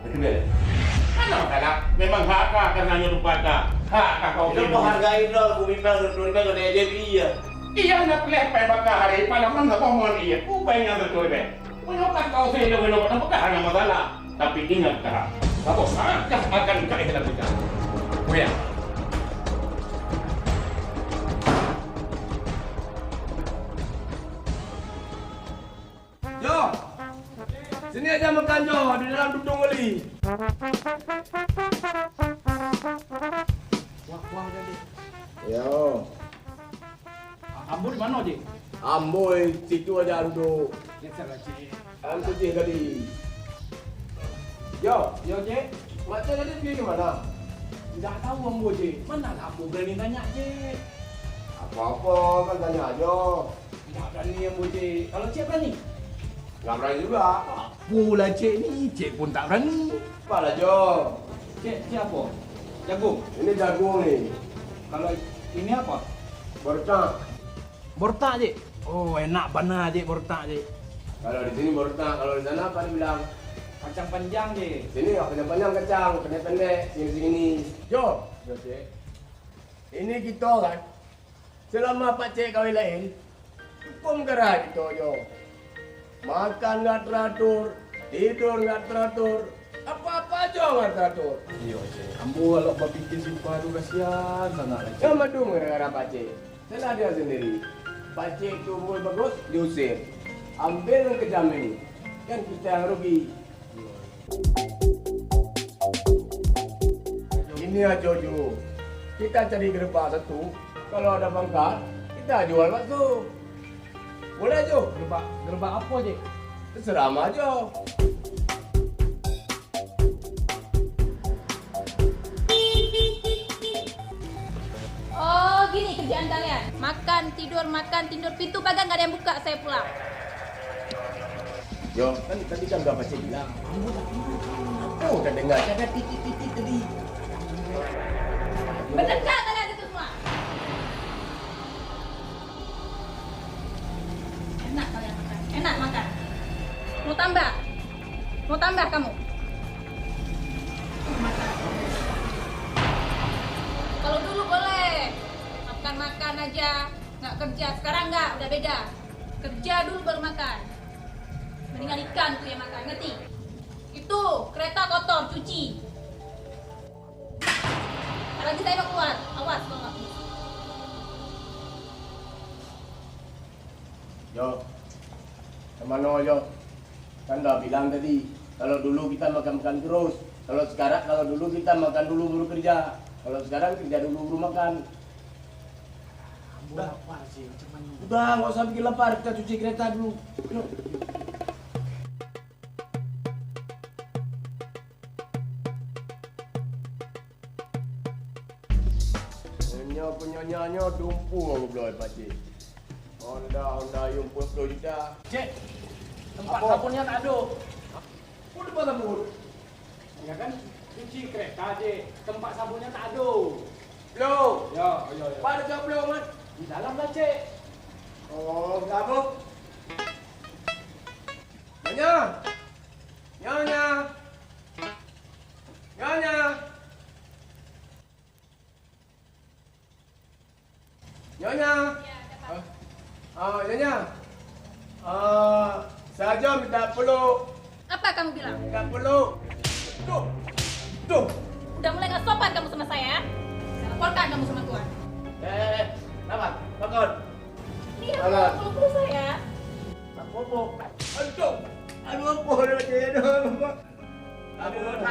Betul tak? Hana masalah. Memang hak kah karena nyoe tempat kah. Hak kah kau. Itu menghargai lôn, aku bimbang, lôn leubeh ngon dia jadi iya. Iya, nak leh pai baka hari, pada mana kau mohon iya. Bukan yang betul, Ben. Meunyoe ka kau seh ilong-ilong, bukan hana masalah. Tapi ingat, Kak, saboh saát kah akan ka ilapihkan. Kuya. Jo! Sini aja makan, Jo, di dalam tudung oli. Wah, wah, jadi. Yo. Ambo di mana, Cik? Ambo di situ aja duduk. Geser lah, Cik. Ayam putih tadi. Yo. Yo, Cik. Macam tadi pergi ke mana? Tidak tahu ambo, Cik. Mana lah ambo berani tanya, Cik? Apa-apa kan tanya aja. Tidak berani ambo, Cik. Kalau Cik berani? Nggak berani juga. Apalah Cik ni, Cik pun tak berani. Apalah, Jo? Cik, Cik apa? Jagung? Ini jagung ni. Kalau ini apa? Bortak. Bortak, Cik? Oh, enak bana, Cik, bortak, Cik. Kalau di sini bortak, kalau di sana apa dibilang? Kacang panjang, Cik. Sini nggak panjang-panjang kacang, pendek-pendek, segini-segini. Jo. Yo, Cik. Ini kita kan, selama Pak Cik kawin lain, hukum gerai kita, Jo. Makan nggak teratur, tidur nggak teratur, apa-apa aja nggak teratur. Iya, Cik. Ambo kalau berpikir simpah tu kasihan sangat lah, Cik. Cuma tu gara-gara Pak Cik. Salah dia sendiri. Pak Cik tu umur bagus, diusir. Ambil yang kejam ini. Kan kita yang rugi. Ini aja, Jo. Kita cari gerobak satu. Kalau ada pangkat, kita jual bakso. Boleh, Jo? Gerobak, gerobak apa, Cik? Terserah Mak Jo. Oh, gini kerjaan kalian. Makan, tidur, makan, tidur. Pintu pagar nggak ada yang buka, saya pulang. Yo, kan tadi kan dah Pak Cik bilang. Oh, dah dengar. Ada titit-titit tadi. Berdekat kalian itu semua. Enak kalian makan. Enak makan. Mau tambah? Mau tambah kamu? Makan. Kalau dulu boleh. Makan-makan aja. Nggak kerja. Sekarang nggak, udah beda. Kerja dulu baru makan. Mendingan ikan tuh yang makan, ngerti? Itu kereta kotor, cuci. Ada lagi saya mau keluar, awas kalau nggak pergi. Jo, kemana Jo? Kan dah bilang tadi, kalau dulu kita makan-makan terus, kalau sekarang, kalau dulu kita makan dulu baru kerja, kalau sekarang kerja dulu baru makan. Udah, udah, nggak usah bikin lapar, kita cuci kereta dulu. Yuk. Nyoe peunyoe nyoe dumpu aku bloe Pak Cik. Honda, Honda Yum peuet ploh juta. Cik, tempat sabunnya tak ada. Apa tempat sabun? Ya kan, cuci kereta, Cik. Tempat sabunnya tak ada. Bloe. Ya, ya, ya. Pada jauh bloe, Mat? Di dalam lah, Cik. Oh, berapa? Nyonya. Nyonya. Nyonya. Nyonya. Ah, ah, Nyonya. Ah, saja minta peluk. Apa kamu bilang? Minta peluk. Tuh. Tuh. Udah mulai nggak sopan kamu sama saya, ya? Saya laporkan kamu sama tuan. Eh, eh, eh. Kenapa? Bangun.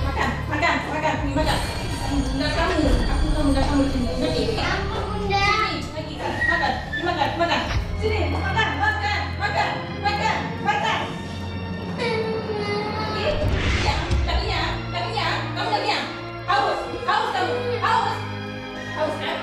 Makan, makan, makan. Ni makan. Bunda kamu, aku tahu bunda kamu di sini. Nanti. Ampun, Bunda. Sini, lagi, makan. Ni makan, makan. Sini, makan, makan, makan, makan, makan. Lagi. Diam, tak kenyang, tak kenyang. Kamu tak kenyang. Haus, haus kamu, haus. Haus, kan?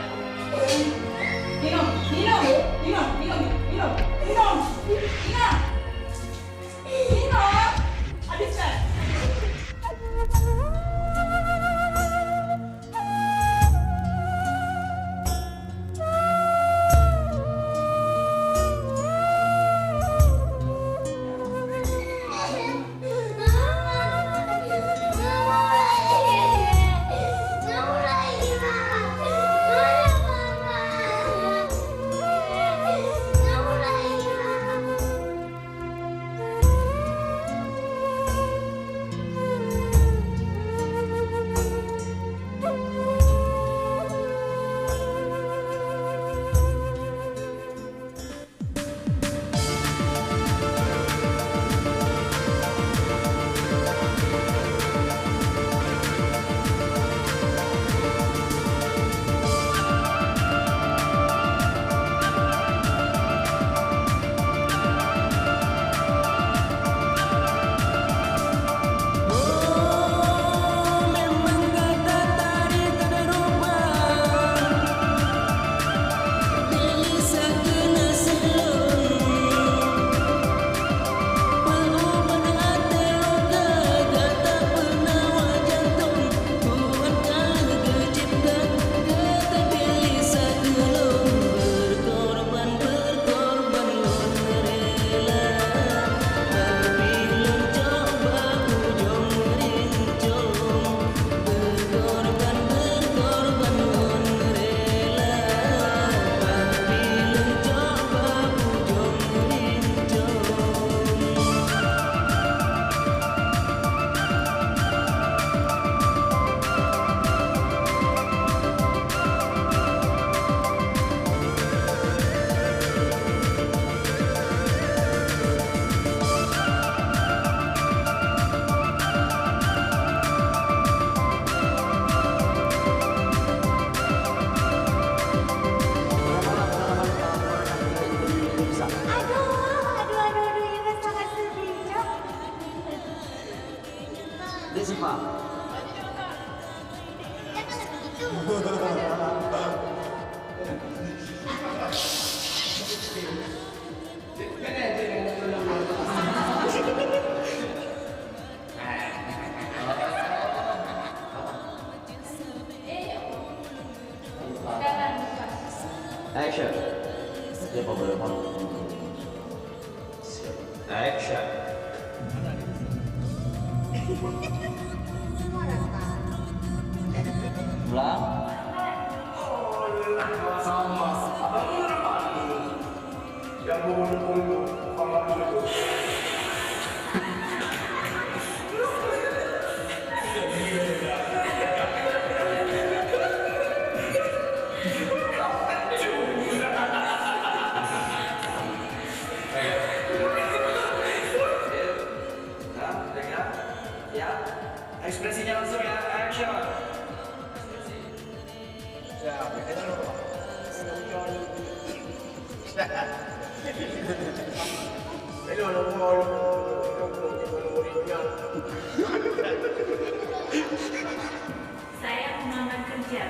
Dia Sipa. Action. Siapa boleh, Bang? Action. Ulang. Ekspresinya langsung ya, action. Saya melamar kerja.